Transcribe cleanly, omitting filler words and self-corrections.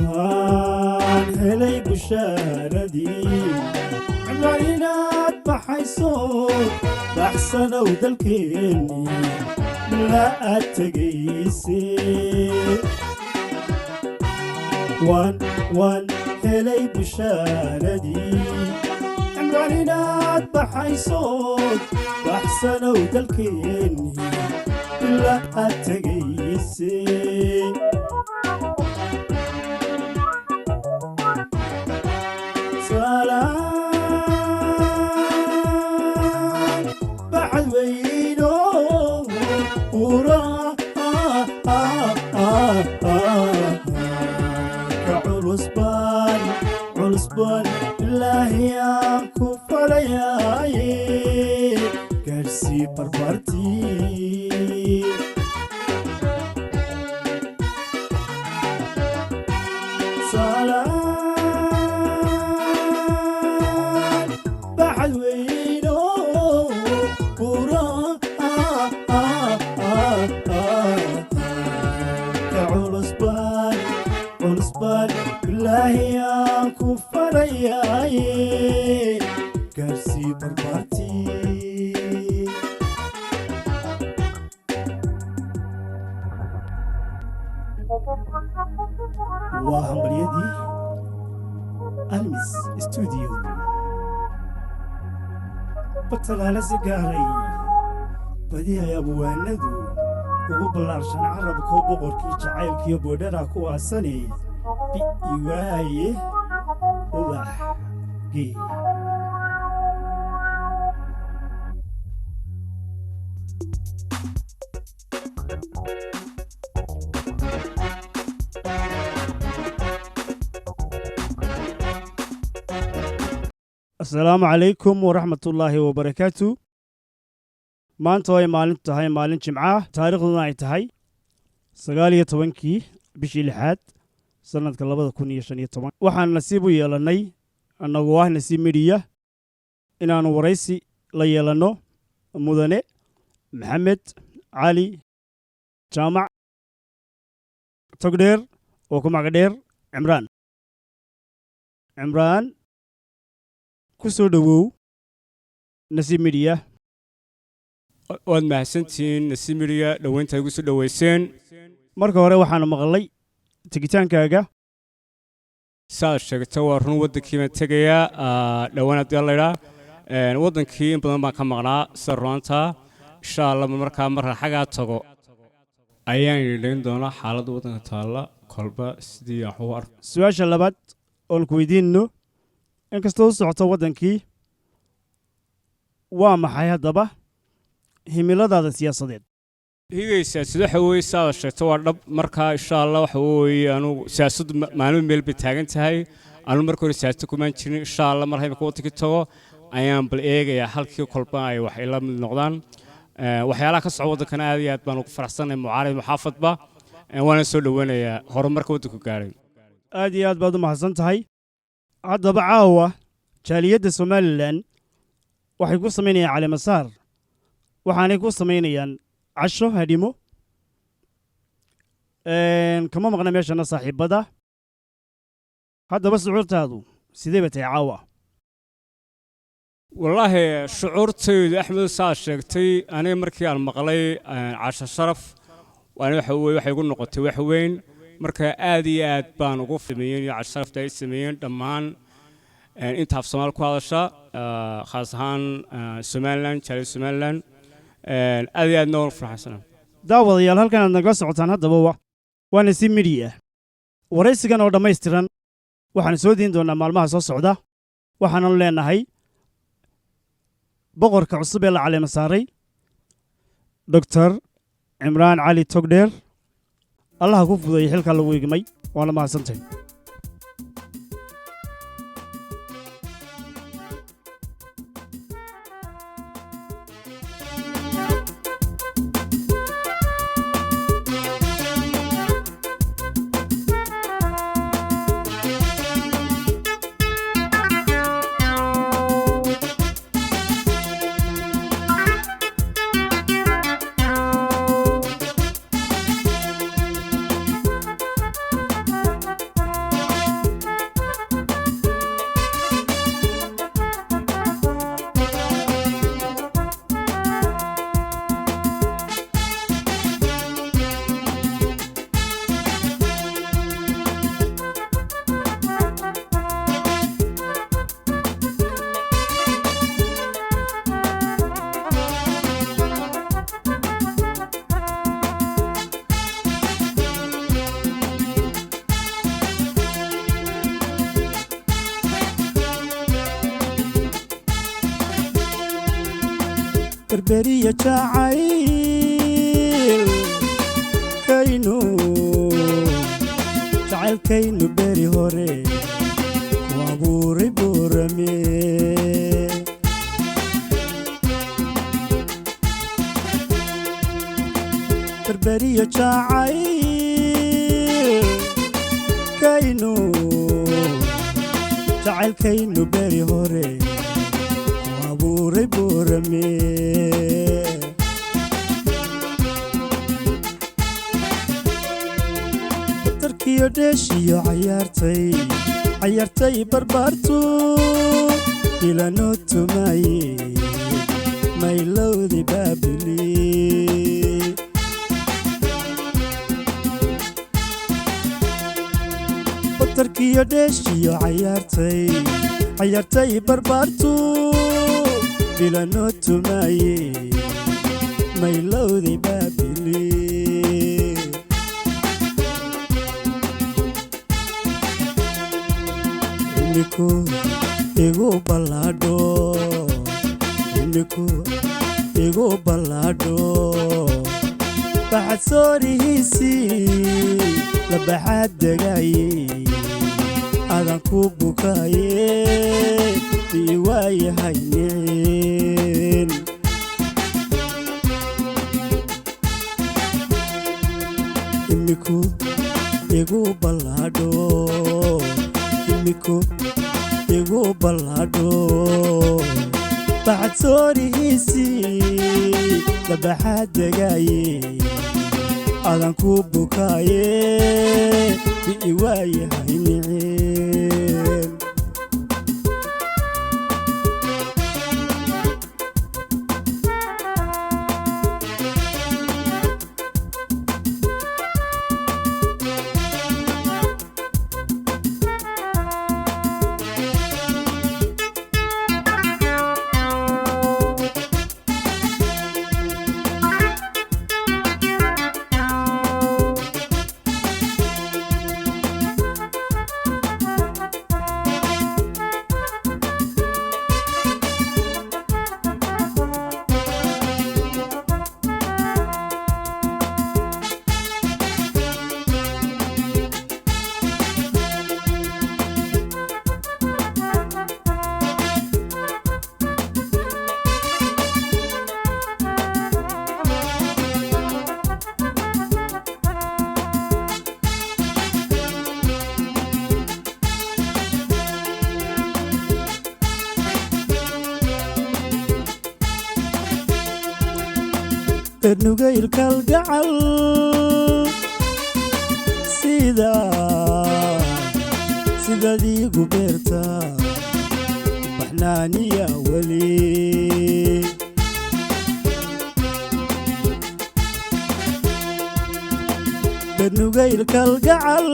Waan helay bushaaradii, Cimraan, inaad baxayso, baxsanow dalkeennii ilaa aad tegayse. Waan helay bushaaradii, Cimraan, inaad baxayso, baxsanow dalkeennii ilaa aad tegayse. Salaan baxad weyno ura ka culusbaan, culusbaan ilaahiyaan ku falayaaye, gaarsii barbartii. Salaan baxad weyno ura ka culusbaan, culusbaan ilaahiyaan ku farayaaye, gaarsii barbartii. Waa hambalyadii Almis Stuudiyo. Batalaale si gaaray badi ay abwaanadu ugu ballaarshan carabkoo boqorkii jacaylkiyo boodhara ku aasane bi'i waaye ubax gee. Asalaamu calaykum waraxmatullaahi wabarakaatu. Maanta oo ay maalintu tahay maalin Jimcaah, taariikhduna ay tahay 19-kii bishii lixaad sannadka 2015, waxaan nasiib u yeelannay annagoo ah Nasiib Media inaannu waraysi la yeelanno mudane Maxamed Cali Jaamac Togdheer oo ku magac dheer Cimraan. Cimraan, ku soo dhowow Nasiib Media. Waad mahadsantihiin, Nasiib Media, dhoweynta igu soo dhoweyseen. Marka hore waxaanu maqlay tegitaankaaga. Saad sheegto waa run, waddankii baan tegayaa dhowaan haddii laydhaa. Waddankii in badan baan ka maqnaa sida runaanta. Insha Allah markaa markaan xaggaa tago ayaan idhayn doonaa xaaladda waddanka taalla kolba sidii aan wax u arko. Su-aasha labaad oon ku weydiinno, inkastoo u socoto waddankii, waa maxay haddaba himiladaada siyaasadeed? Higay siyaasad waxa weeye, saada sheegto waa dhab. Markaa insha Allah waxa weeye anugu siyaasaddu maalmo meel bay taagan tahay. Anu marka hore siyaasadda kumaan jirin. Insha Allah mar imika waddankii tago ayaan bal eegayaa halkii kolba ay wax ila mid noqdaan. Waxyaalaha ka socda waddankana aad iyo aad baan ugu faraxsanahay, mucaarid muxaafadba. Waana soo dhowanayaa horumarka waddanku gaadhay. Aad iyo aad baad u mahadsan tahay. Haddaba caawa jaaliyadda Somalilan waxay ku samaynayaan caleemasaar, waxaanay ku samaynayaan casho hadhimo. Kama maqna meeshana saaxiibbada. Haddaba shucuurtaadu sidee bay tahay caawa? Wallaahi shucuurtaydu, Axmed, saad sheegtay, aniga markii aan maqlay casho sharaf waana waxa weye waxay igu noqotay wax weyn. Marka aad iyo aad baan ugu sameeyeen iyo casho sharafta ay sameeyeen dhammaan inta af Soomaali ku hadasha, khaas ahaan Somaliland, jaaliyadda Somaliland, aad iyo aadna waan farxansana. Daawadayaal, halkan aad nagala socotaan haddaba waa Nasiib Media. Waraysigan oo dhammaystiran waxaanu soo diin doonnaa maalmaha soo socda. Waxaananu leenahay boqorka cusub ee la caleema saaray, Doctor Cimraan Cali Togdheer, Allaha ku fudeeyey xilkaa lagu igmay. Waana mahadsantahay. Berberiya jacayl kaynu, jacaylkaynu beri hore ku abuuray Boorame. Berberiya jacayl kaynu, jacaylkaynu beri hore ku abuuray Boorame. Tarkiyo dheeshiyo cayaartay, cayaartay barbaartu ilanoo tumaye, maylowdi Baabili. Tarkiyo dheeshiyo cayaartay, cayaartay barbaartu ilanoo tumaye, maylowdi Baabili. Imiku igu ballaadho, imiku igu ballaadho, baxad soorihiisii la baxaad degaye, adan ku bukaaye, ii waayahaynin. Imiku igu ballaadho, imiku igu ballaadho, baxad soorihiisii la baxaad degaye, adan ku bukaaye, ii waayahaynin. Bernugaylkalgacal sida sidaad iigu beerta baxnaaniya weli. Bernugaylkalgacal